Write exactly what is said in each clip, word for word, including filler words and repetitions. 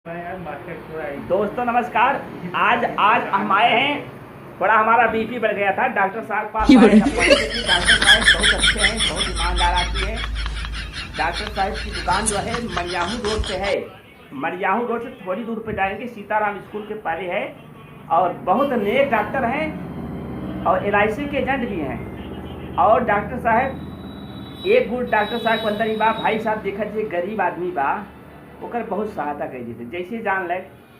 दोस्तों नमस्कार। आज आज हम आए हैं, थोड़ा हमारा बीपी बढ़ गया था, डॉक्टर साहब के पास आए हैं। डॉक्टर साहब बहुत अच्छे हैं, बहुत ईमानदार आदमी हैं। डॉक्टर साहब की दुकान जो है मरियाहू रोड पे है, मरियाहू रोड से थोड़ी दूर पे जाएंगे, सीताराम स्कूल के पहले है, और बहुत नेक डॉक्टर हैं और एल आई सी के एजेंट भी हैं। और डॉक्टर साहब एक गुण डॉक्टर साहब के अंदर ही बा, भाई साहब देखा जे गरीब आदमी बा, ओकर बहुत सहायता कर देते। जैसे जान ले,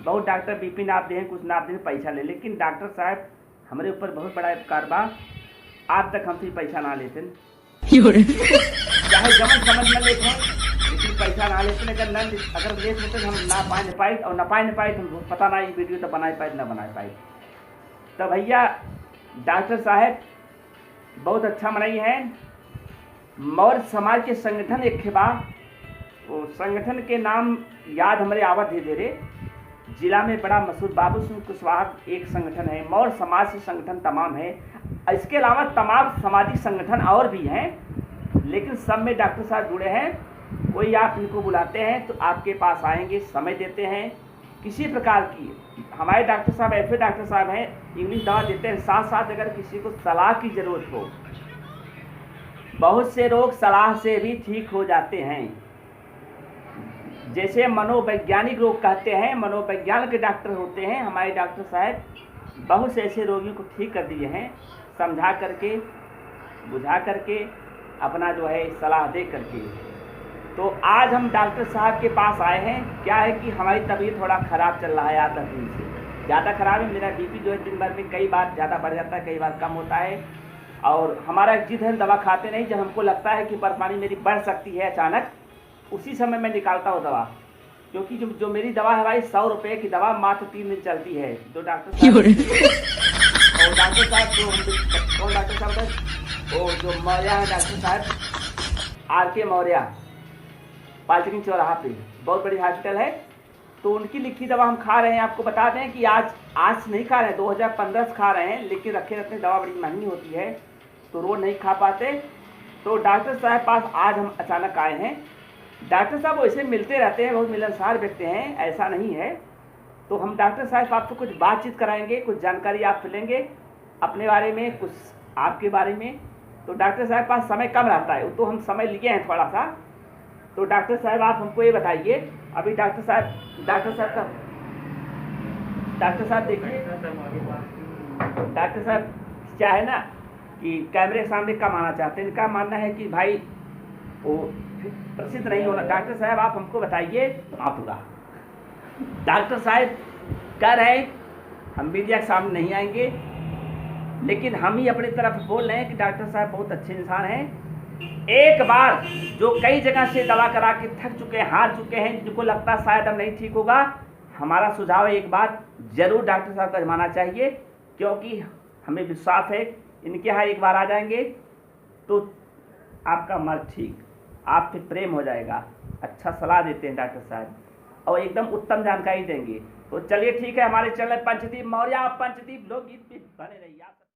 बहुत डॉक्टर बीपी नाप दे, कुछ नाप दे, पैसा ले, लेकिन डॉक्टर साहब हमरे ऊपर बहुत बड़ा उपकार बा। आज तक हमसे पैसा ना लेते, चाहे जमन समझ में लेते हैं, लेकिन पैसा ना लेते। अगर ना अगर लेते होते हम ना पाए न पाए, और ना पाए न पाए तो हम पता ना ये वीडियो तो बनाए पाए ना बनाए पाए। तो भैया डॉक्टर साहब बहुत अच्छा मनई है। मौर्य समाज के संगठन एक ठे बा, वो संगठन के नाम याद हमरे आवत है धीरे। जिला में बड़ा मशहूर बाबू सिंह कुशवाहा एक संगठन है, मौर्य समाज से संगठन तमाम है। इसके अलावा तमाम सामाजिक संगठन और भी हैं, लेकिन सब में डॉक्टर साहब जुड़े हैं। कोई आप इनको बुलाते हैं तो आपके पास आएंगे, समय देते हैं। किसी प्रकार की हमारे डॉक्टर साहब ऐसे डॉक्टर साहब हैं, इंग्लिश दवा देते हैं, साथ साथ अगर किसी को सलाह की जरूरत हो, बहुत से रोग सलाह से भी ठीक हो जाते हैं। जैसे मनोवैज्ञानिक रोग कहते हैं, मनोवैज्ञानिक के डॉक्टर होते हैं, हमारे डॉक्टर साहब बहुत से ऐसे रोगियों को ठीक कर दिए हैं, समझा करके, बुझा करके, अपना जो है सलाह दे करके। तो आज हम डॉक्टर साहब के पास आए हैं। क्या है कि हमारी तबीयत थोड़ा ख़राब चल रहा है आठ दस दिन से, ज़्यादा ख़राब है। मेरा बीपी जो है दिन भर में कई बार ज़्यादा बढ़ जाता है, कई बार कम होता है। और हमारा एक जिद है, हम दवा खाते नहीं। जब हमको लगता है कि परेशानी मेरी बढ़ सकती है अचानक, उसी समय मैं निकालता हूँ दवा, क्योंकि जो जो मेरी दवा है भाई, सौ रुपये की दवा मात्र तीन दिन चलती है। जो डॉक्टर साहब, और डॉक्टर साहब जो हम, कौन डॉक्टर साहब है, वो जो मौर्या है डॉक्टर साहब, आर के मौर्या, पाल्टिकिन चौराहा पे बहुत बड़ी हॉस्पिटल है। तो उनकी लिखी दवा हम खा रहे हैं। आपको बता दें कि आज आज से नहीं खा रहे हैं, दो हज़ार पन्द्रह से खा रहे हैं, लेकिन रखे रहते हैं, दवा बड़ी महंगी होती है, तो रोज नहीं खा पाते। तो डॉक्टर साहब पास आज हम अचानक आए हैं। डॉक्टर साहब वैसे मिलते रहते हैं, बहुत मिलनसार व्यक्ति हैं, ऐसा नहीं है। तो हम डॉक्टर साहब आपसे कुछ बातचीत कराएंगे, कुछ जानकारी आपसे लेंगे अपने बारे में, कुछ आपके बारे में। तो डॉक्टर साहब पास समय कम रहता है, तो हम समय लिए हैं थोड़ा सा। तो डॉक्टर साहब आप हमको ये बताइए, अभी डॉक्टर साहब, डॉक्टर साहब का, डॉक्टर साहब देखिए, डॉक्टर साहब क्या है ना कि कैमरे के सामने कम आना चाहते हैं। इनका मानना है कि भाई वो प्रसिद्ध नहीं होना। डॉक्टर साहब आप हमको बताइए, आप पूरा डॉक्टर साहब कह रहे हैं हम मीडिया के सामने नहीं आएंगे, लेकिन हम ही अपनी तरफ बोल रहे हैं कि डॉक्टर साहब बहुत अच्छे इंसान हैं। एक बार जो कई जगह से दवा करा के थक चुके हैं, हार चुके हैं, जिनको लगता है शायद अब नहीं ठीक होगा, हमारा सुझाव है एक बार जरूर डॉक्टर साहब को आजमाना चाहिए, क्योंकि हमें विश्वास है इनके यहाँ एक बार आ जाएंगे तो आपका मर्ज ठीक, आपसे प्रेम हो जाएगा। अच्छा सलाह देते हैं डॉक्टर साहब और एकदम उत्तम जानकारी देंगे। तो चलिए ठीक है, हमारे चैनल पंचदीप मौर्य, पंचदीप लोकगीत पे बने रहिए आप।